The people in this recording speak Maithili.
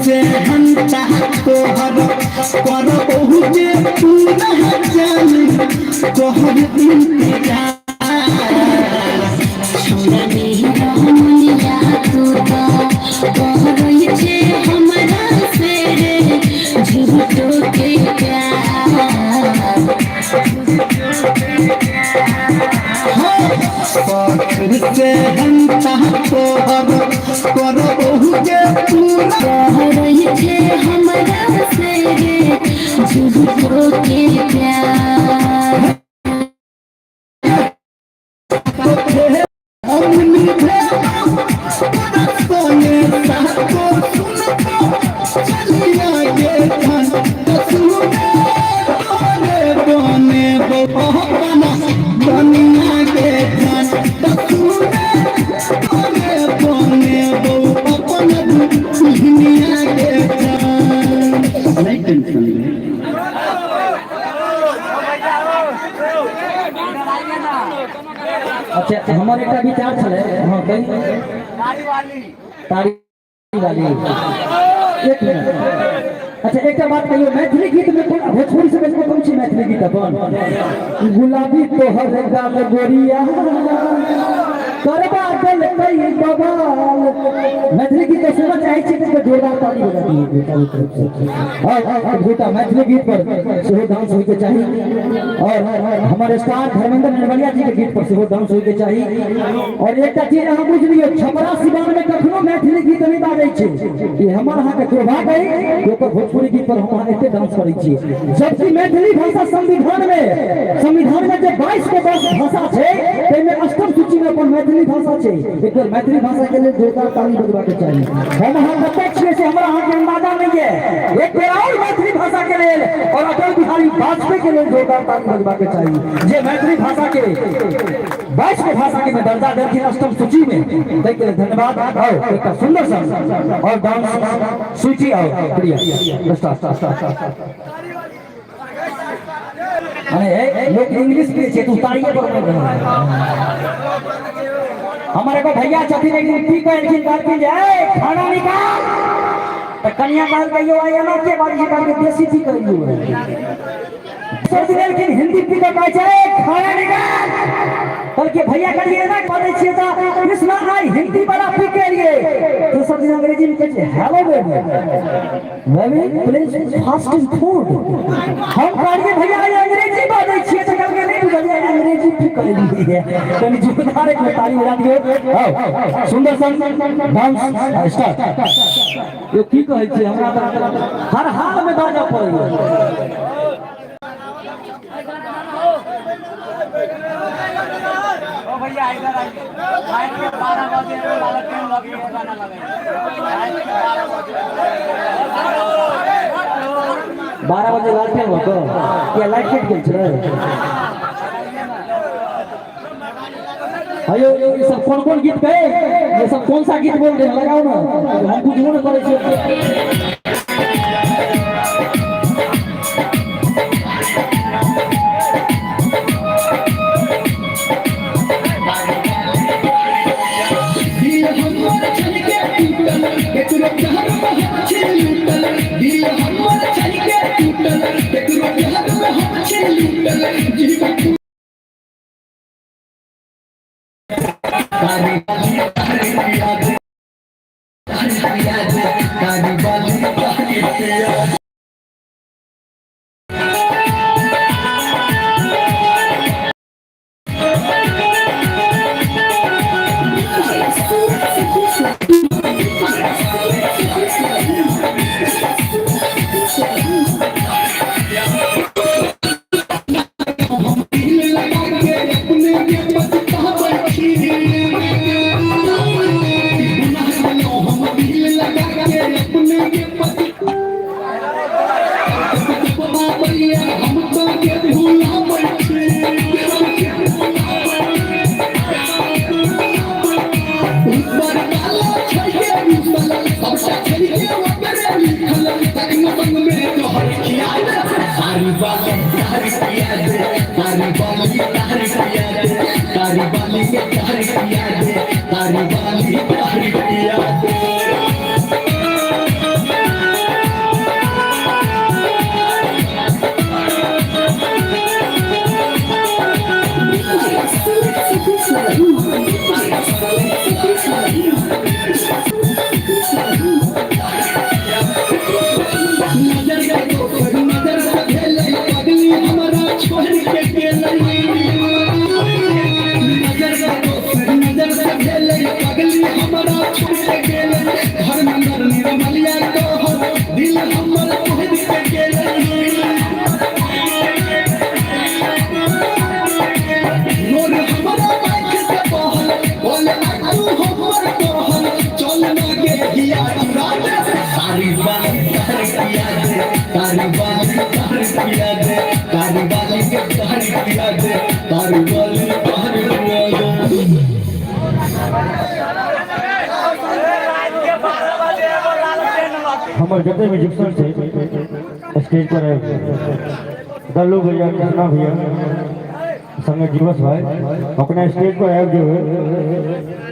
से हम तोहर कर बहुते तू न जान तोहर इंतजार। से हम तोहर कर बहुते तू अच्छा, हमर एकटा विचार छलै। हाँ, कही। तारी वाली एक मिनट। अच्छा, एकटा बात कहियो, मैथिली गीत में कोन भोजपुरी से बेसी कोन छी मैथिली गीत अपन? गुलाबी तोहर गाल गोरिया करबा देल कई बवाल। मैथिली गीत सुनना चाहे छी तऽ जोरदार ताली बजा दियौ बेटा के तरफ से। और गोटा मैथिली गीत पर सेहो डांस होय के चाही और हमारे स्टार धर्मेंद्र निर्मलिया जी के गीत पर सेहो डांस होय के चाही। और एकटा चीज अहाँ बुझि लियौ, छपरा सिवान में कखनो मैथिली गीत नहीं बाजै छै। ई हमर अहाँ के दुर्भाग्य अइ कि ओकर भोजपुरी गीत पर हम अहाँ एते डांस करै छी, जबकि मैथिली भाषा संविधान में जे 22 गो भाषा छै ताहिमे अष्टम सूची में अपन मैथिली भाषा छै। एक बेर मैथिली भाषा के लेल जोरदार ताली बजबा के चाही। हम अहाँ कतऽ छियै से हमरा अहाँ के अंदाजा नहीं है। एक बेर और मैथिली भाषा के लेल और अटल बिहारी वाजपेयी के लेल जोरदार ताली बजबा के चाही, जे मैथिली भाषा के 22 गो भाषा के में दर्जा देलखिन अष्टम सूची में, ताहि के लेल धन्यवाद। और एकटा सुंदर सन और डांस सूची आओ प्रिया स्टार्ट। अरे लोग इंग्लिश के छै, तू ताड़िए पर बोल रहा है। हमारे को भैया छथिन, एक दिन पी के एलखिन, कहलखिन जे ए खाना निकाल, त कनिया कहलकै यो आई एना के बाजै छै, कहलकै देसी पी के एलियो है। दोसर दिन एलखिन हिंदी पी के कहै छै ए खाना निकाल, कहलकै भैया कहलिए एना बाजै छियै त कृष्णा आई हिंदी वाला पी के एलियै। दोसर दिन अंग्रेजी में कहै छै hello baby, baby please fast is food. हम कहलिए भैया आई अंग्रेजी बाजै छियै त कहलकै नहि बुझलियै अंग्रेजी पी के एलियै। कनि जोरदार एक बेर ताली बजा दियौ। आओ सुंदर सन डांस स्टार्ट। यो की कहै छियै, हमरा तऽ हर हाल में बाजऽ पड़ैया। ओ भैया इधर आइए, रात के 12 बजे लालटेन लगी है, गाना लगाइए। रात के 12 बजे 12 बजे लालटेन लऽ कऽ किया लाइट कटि गेल छै? अयो ये सब कौन कौन गीत गए, ये सब कौन सा गीत बोल रहे हैं, लगाओ ना, हम बुझबो न करै छियै। दिल हमर छल के टूटल केकरो प्यार में हम छी लूटल। दिल हमर छल के टूटल केकरो प्यार में हम छी लूटल। जीवन तारी बाली तारी याद तारी याद तारी बाली तारी याद। दिल लगा के अपने के पछताबै छी। गुनाह केलौं हम दिल लगा के अपने के ऊपर वाला छइके रूसल, सबटा छइके ओकरे लिखल, तखन संग में तोहर खिया दे। तारी बाली तारी पिया दे, तारी बाली तारी पिया दे, तारी बाली के तारी पिया दे, तारी बाली तारी पिया दे। नजर के दोसर नजर से भेलै पगली हमरा छोड़ के गेलै। नजर के दोसर नजर से भेलै पगली हमरा छोड़ के गेलै। घर नंबर निर्मलिया तोहर दिल हमर तोड़ के गेलै। मोर हमरा आँख से बहल, बोले तू हमर कहल, चल ना गे हिया चुरा दे। तारी बाली तारी पिया दे, तारी बाली तारी पिया दे, तारी बाली के तारी पिया दे, तारी बाली तारी पिया दे। रात के 12 बजे एगो लालटेन लगे। हमर जते म्यूजिशियन छै स्टेज पर आबि, दल्लू भैया, कृष्णा भैया, संगे जीवस भाई, अपना स्टेज पर आबि जेबै।